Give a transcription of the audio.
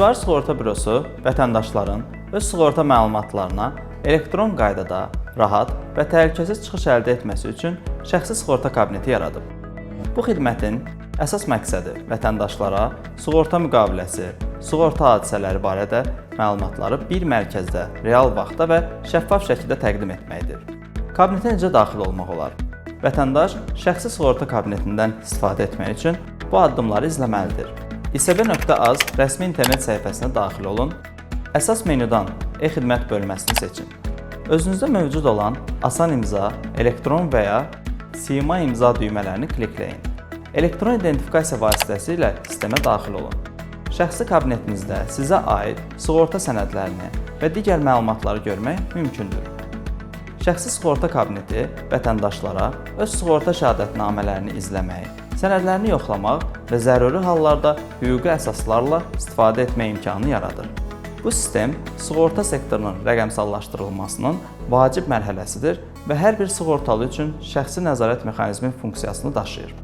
İcbari Sığorta Bürosu vətəndaşların öz sığorta məlumatlarına elektron qaydada rahat və təhlükəsiz çıxış əldə etməsi üçün şəxsi sığorta kabineti yaradıb. Bu xidmətin əsas məqsədi vətəndaşlara sığorta müqaviləsi, sığorta hadisələri barədə məlumatları bir mərkəzdə real vaxtda və şəffaf şəkildə təqdim etməkdir. Kabinetə necə daxil olmaq olar? Vətəndaş şəxsi sığorta kabinetindən istifadə etmək üçün bu addımları izləməlidir. İSB.az rəsmi internet səhifəsinə daxil olun. Əsas menyudan e-xidmət bölməsini seçin. Özünüzdə mövcud olan asan imza, elektron və ya sima imza düymələrini klikləyin. Elektron identifikasiya vasitəsilə sistemə daxil olun. Şəxsi kabinetinizdə sizə aid sığorta sənədlərini və digər məlumatları görmək mümkündür. Şəxsi sığorta kabineti vətəndaşlara öz sığorta şəhadətnamələrini izləmək, sənədlərini yoxlamaq və zəruri hallarda hüquqi əsaslarla istifadə etmək imkanı yaradır. Bu sistem sığorta sektorunun rəqəmsallaşdırılmasının vacib mərhələsidir və hər bir sığortalı üçün şəxsi nəzarət mexanizmi funksiyasını daşıyır.